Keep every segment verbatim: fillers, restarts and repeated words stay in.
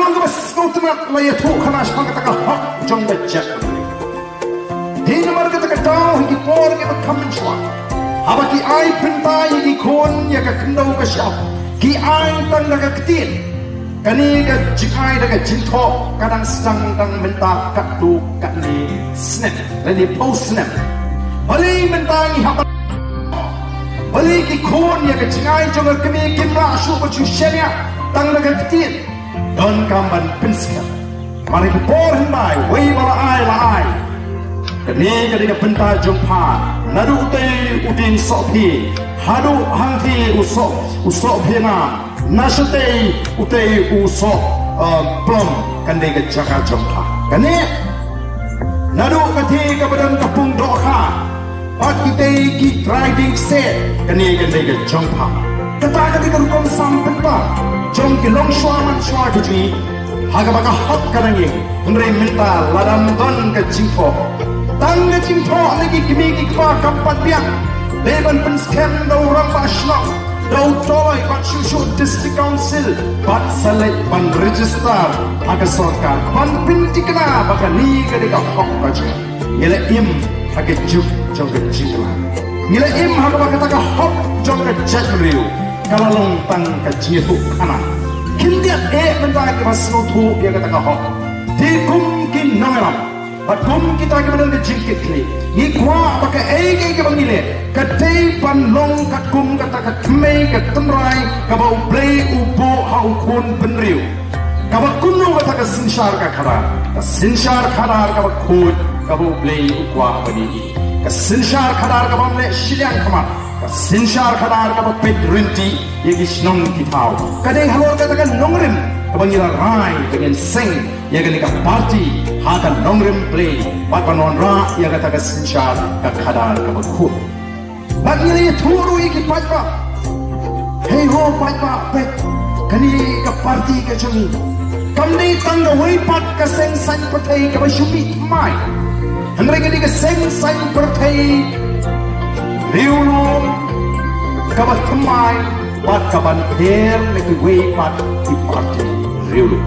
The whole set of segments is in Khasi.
Kaba sngewtynnat la ïathuh khana shaphang kata ka hok jong ka jaitbynriew. Dei namar kata ka daw ha ki por kiba kham mynshuwa, haba ki ai bynta ïa ki khun ïa ka khyndew ka shyiap, ki ai tang da ka ktien. Kane ka jingai da ka jingthoh ka dang sdang dang mynta katto katne snem lane phew snem. Balei mynta ngi hap, balei ki khun ïa ka jingai jong ka kmie kim lah shuh ban shu shaniah tang da ka ktien? Donkam ban pynskhem. Mar ki por hynrei wei ba la ai la ai. Kane ka dei ka bynta jong pha. Naduh utei u dieng sohphieng haduh hangtei u soh, u sohphieng nam. Na shatei utei u soh, uh, plum, kan dei ka jaka jong pha. Kane naduh katei kaba don ka pung dohkha bad kitei ki riding set, kane kan dei ka jong pha. Kata ka dei ka rukom sam bynta jong ki longshuwa manshuwa ka jong ngi. Ha kaba ka hok ka dang ïeng, hynrei mynta lada ym don ka jingthoh, tang ka jingthoh na ki kmie ki kpa kam pat biang. Dei ban pynskhem da u rangbah shnong, da u toloi bad shuh shuh District Council, bad sa leit ban register ha ka sorkar ban pynthikna ba kane ka dei ka hok ka jong ngi. Ngi la im ha ka juk jong ka jingkylla. Ngi la im ha kaba kata ka hok jong ka jaitbynriew ka la long tang ka jingïathuhkhana. Khyndiat eh mynta kiba sngewthuh ïa kata ka hok. Te kum ki nongïalam bad kum kita kiba don ka jingkitkhlieh, ngi kwah ba kaei kaei kaba ngi leh ka dei ban long katkum kata ka thymmei ka tynrai kaba U Blei u buh ha u khun bynriew. Kaba kumno kata ka synshar ka khadar, ka synshar khadar kaba khuid kaba U Blei u kwah ban ïohi. Ka synshar khadar kaba ym leh shiliang khmat, ka synshar khadar kaba peit ryntih ïa ki shnong ki thaw. Ka dei halor kata ka nongrim kaba ngi la rai ba ngin seng ïa kane ka party ha ka nongrim Blei bad ban wanrah ïa kata ka synshar ka khadar kaba khuid. Bad ngi la ïathuh ruh ïa ki paidbah. Hei ho paidbah, peit, kane ka party ka jong ngi kam dei tang kawei pat ka seng saiñ pyrthei kaba shu mih thymmai. Hynrei ka dei ka seng saiñ pyrthei riewlum kaba thymmai bad kaban pher na kiwei pat ki party riewlum.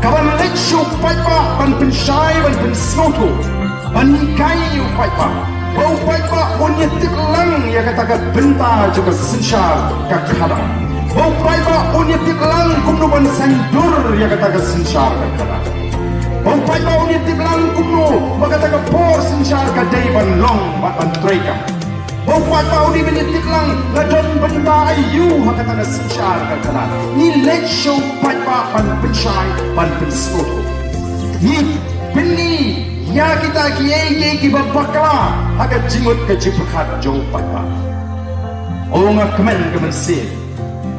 Kaban leit sha u paidbah ban pynshai, ban pynsngewthuh, ban hikai ïa u paidbah ba u paidbah un ïatip lang ïa kata ka bynta jong ka synshar ka khadar. Ba u paidbah un ïatip lang kumno ban saiñdur ïa kata ka synshar ka khadar. Ba u paidbah un ïatip lang kumno ba kata ka por synshar ka dei ban long bad ban treikam. Ba u paidbah un ïatip lang la don bynta aïu ha kata ka synshar ka khadar. Ngi leit sha u paidbah ban pynshai, ban pynsngewthuh. Ngi pyni ïa kita kiei kiei kiba bakla ha ka jingmut ka jingpyrkhat jong u paidbah. O nga kmen ka mynsiem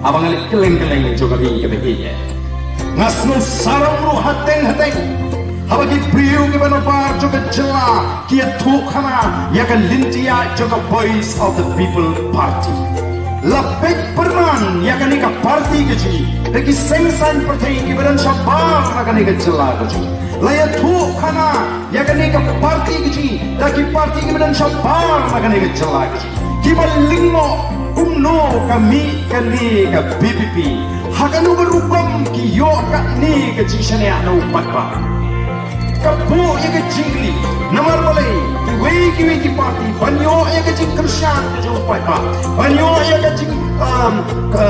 haba nga leit kylleng kylleng jong ka ri kaba ïeit. Nga sngew sarong ruh hateng hateng haba ki briew kiba nabar jong ka jylla ki ïathuhkhana ïa ka lynti ïaid jong ka Voice of the People Party. La peit pyrman ïa kane ka party ka jong ngi da ki seng saiñ pyrthei kiba don shabar na kane ka jylla ka jong ngi. La ïathuhkhana ïa kane ka party ka jong ngi da ki party kiba don shabar na kane ka jylla ka jong ngi, kiba lyngngoh kumno ka mih kane ka V P P, ha kano ka rukom ki ïoh kane ka jingshaniah na u paidbah. Ka buh ïa ka jingkylli, namar balei kiwei kiwei ki party ban ïoh ïa ka jingkyrshan ka jong u paidbah, ban ïoh ïa ka jing, um, ka,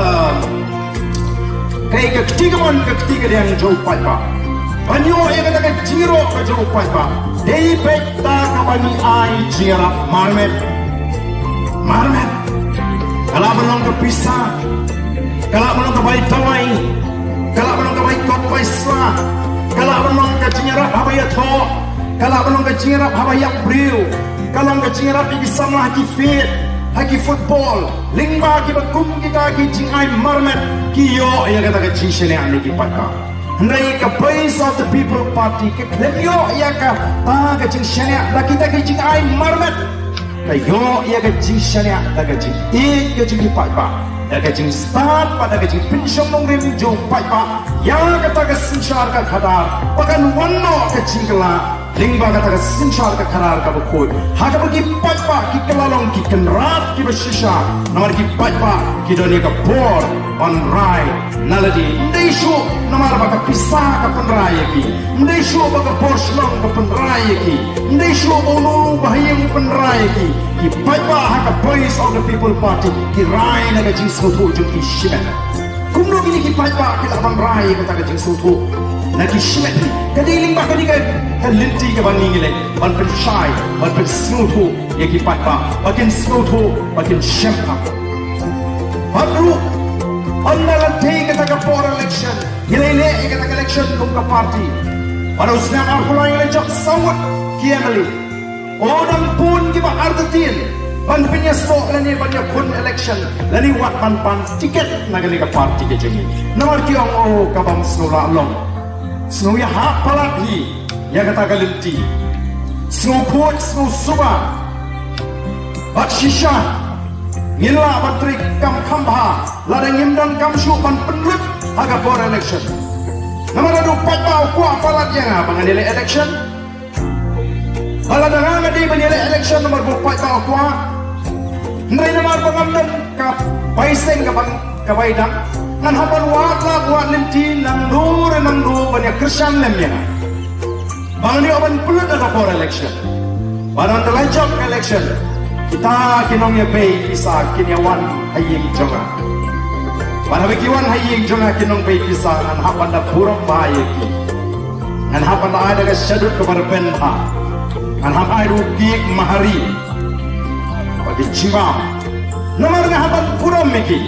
kaei, ka kti kamon ka kti kadiang jong u paidbah, ban ïoh ïa kata ka jingïaroh ka jong u paidbah, dei beit da kaba ngi ai jingïarap marmet. Marmet. Ka lah ban long ka pisa, ka lah ban long ka bai dawai, ka lah ban long ka bai kot bai sla, ka lah ban long ka jingïarap haba ïathoh, ka lah ban long ka jingïarap haba ïap briew, ka long ka jingïarap ïa ki samla ha ki field, ha ki football. Lyngba kiba kum kita ki jingai marmet ki ïoh ïa kata ka jingshaniah na ki paidbah. Hynrei ka Voice of the People Party ka khlem ïoh ïa kata ka jingshaniah da kita ki jingai marmet. Ka ïoh ïa ka jingshaniah da ka jingïeit ka jong ki paidbah, da ka jingstad bad da ka jingpynshong nongrim jong u paidbah ïa kata ka synshar ka khadar ba kan wan noh ka jingkylla. Lyngba kata ka synshar ka khadar kaba khuid, ha kaba ki paidbah ki kylla long ki kynrad kiba shisha. Namar ki paidbah ki don ïa ka bor ban rai na lade. Ym dei shuh namar ba ka pisa ka pynrai ïa ki, ym dei shuh ba ka bor shnong ka pynrai ïa ki, ym dei shuh ba uno uno ba ha ïing u pynrai ïa ki. Ki paidbah ha ka Voice of the People Party ki rai na ka jingsngewthuh jong ki shimet. Kumno kine ki paidbah ki lah ban rai ïa kata ka jingsngewthuh na ki shimet hi? Ka dei lyngba kane ka, ka lynti kaba ngi ngi leh ban pynshai, ban pynsngewthuh ïa ki paidbah ba kin sngewthuh, ba kin shem ha. Bad ruh ynda la dei kata ka por election, ngi la ïaleh ïa kata ka election kum ka party. Bad ha u snem arphew lai ngi la jop saw ngut ki M L A. O, dang bun kiba artatien ban pynïasoh lane ban ïakhun election lane wat ban pan tiket na kane ka party ka jong ngi. Namar ki ong, o, ka bym sngew lah long. Sngew ïahap palat hi ïa kata ka lynti. Sngew khuid, sngew suba. Bad shisha ngin lah ban trei kam kham bha lada ngim donkam shuh ban pynlut ha ka por election. Namar lada u paidbah u kwah palat ïa nga ba ngan ïaleh election, ba lada nga nga dei ban ïaleh election namar ba u paidbah u kwah, hynrei namar ba ngam don ka bai seng kaba, ka bai dang, ngan hap ban wad lad wad lynti nangno re nangno ban ïakyrshan lem ïa nga ba ngan ïoh ban pynlut ha ka por election. Bad ynda la jop ka election, kita ki nongïabei pisa kin ïawan ha ïing jong nga. Bad haba ki wan ha ïing jong nga ki nongbei pisa, ngan hap ban da burom bha ïa ki. Ngan hap ban da ai da ka shadut kaba rben bha. Ngan hap ai da u cake mahari, bad ki jingbam. Namar nga hap ban burom ïa ki.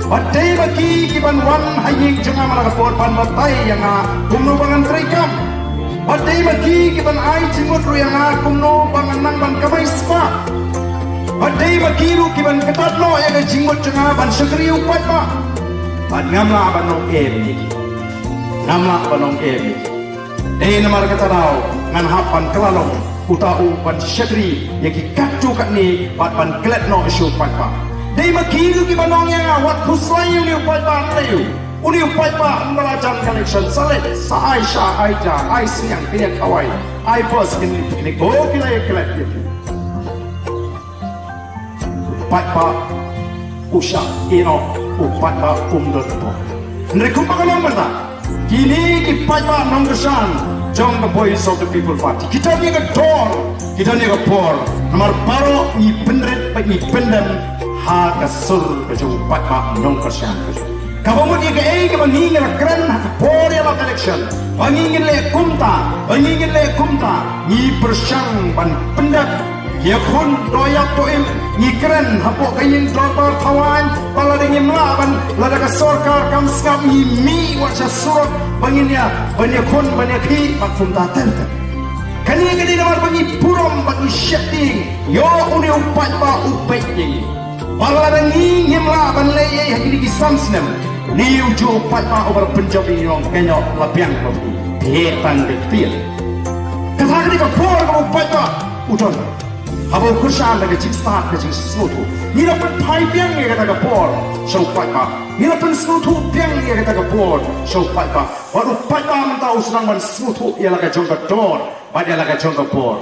Bad dei ma ki ki ban wan ha ïing jong nga man la ka por ban batai ïa nga kumno ba ngan trei kam. Bad dei ma ki ki ban ai jingmut ruh ïa nga kumno ba ngan nang ban kamai spah. Bad dei ma ki ruh ki ban kyndat noh ïa ka jingmut jong nga ban shakri ïa u paidbah. Bad ngam lah ban ong em ïa ki. Ngam lah ban ong em ïa ki. Dei namar kata daw ngan hap ban kylla long uta u ban shakri ïa ki katto katne bad ban klet noh sha u paidbah. Dei ma ki ruh ki ban ong ïa nga, wat khuslai ïa une u paidbah, ym lei u. Une u paidbah ym da la jan ka election, sa leit sa ai sha, ai ja, ai sniang, pynïaid khawai, ai bus, kine kine ko ki la ïa klet ïa ki. U paidbah u shah ïehnoh, u paidbah um don bor. Hynrei kumba ka long mynta, kine ki paidbah nongkyrshan jong ka Voice of the People Party ki don ïa ka dor, ki don ïa ka bor. Namar baroh ngi pynrit bad ngi pyndem ha ka sur ka jong u paidbah nongkyrshan ka jong. Kaba mut ïa kaei kaba ngi ngi la kren ha ka por ïalap election ba ngi ngin leh kumta, ba ngi ngin leh kumta, ngi pyrshang ban pyndep ïakhun doh ïap doh im. Ngi kren hapoh ka ïing dorbar thawaiñ ba lada ngim lah ban, lada ka sorkar kam sngap, ngi mih wat sha surok ba ngin ïa, ban ïakhun, ban ïakhih bad kumta ter ter. Kane ka dei namar ba ngi burom bad ngi sheptieng ïa une u paidbah u peit ïa ngi. Ba lada ngi ngim lah ban leh ei ha kine ki san snem, une u juh u paidbah uba la pynjop ïa ngi, u ong, "Kynnoh, la biang ma phi, phi heh tang da ka ktien." Kata ka dei ka bor kaba u paidbah u don haba u kyrshan da ka jingstad, ka jingsngewthuh. Ngi la pynphai biang ïa kata ka bor sha u paidbah. Ngi la pynsngewthuh biang ïa kata ka bor sha u paidbah. Bad u paidbah mynta u sdang ban sngewthuh ïa la ka jong ka dor bad ïa la ka jong ka bor.